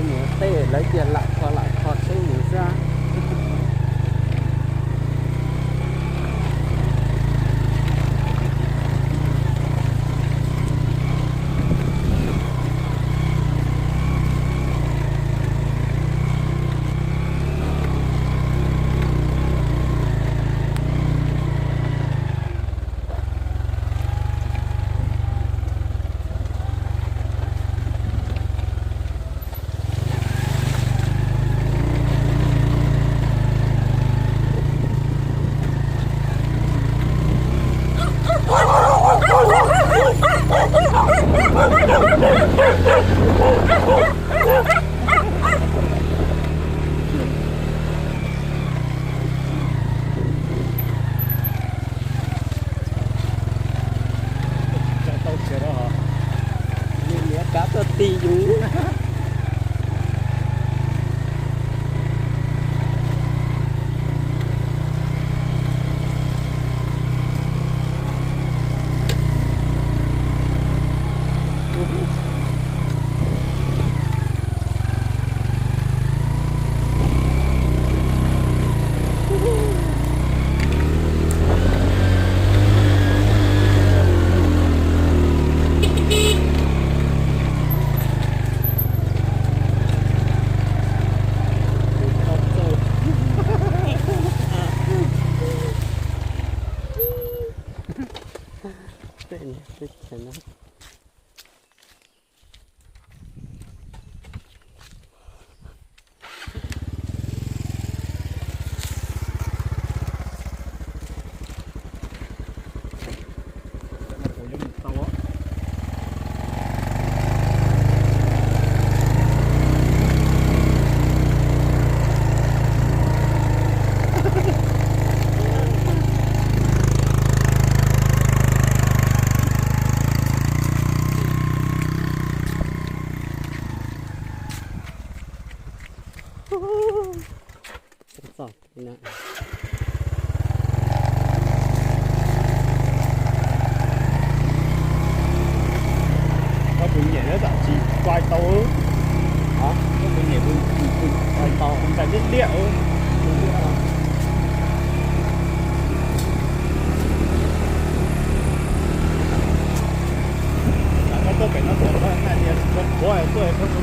Mus tej lawv tias lam kho lam kho seb mus xwb. Niam kav tuaj ti yus. Koj tus niam nyob tam tsis txais tau. Koj tus niam tus tsis txais tau, ntais liab liab. Koj tuaj pem no txog koj hais tias tsis tshua qhuav tuaj, koj mus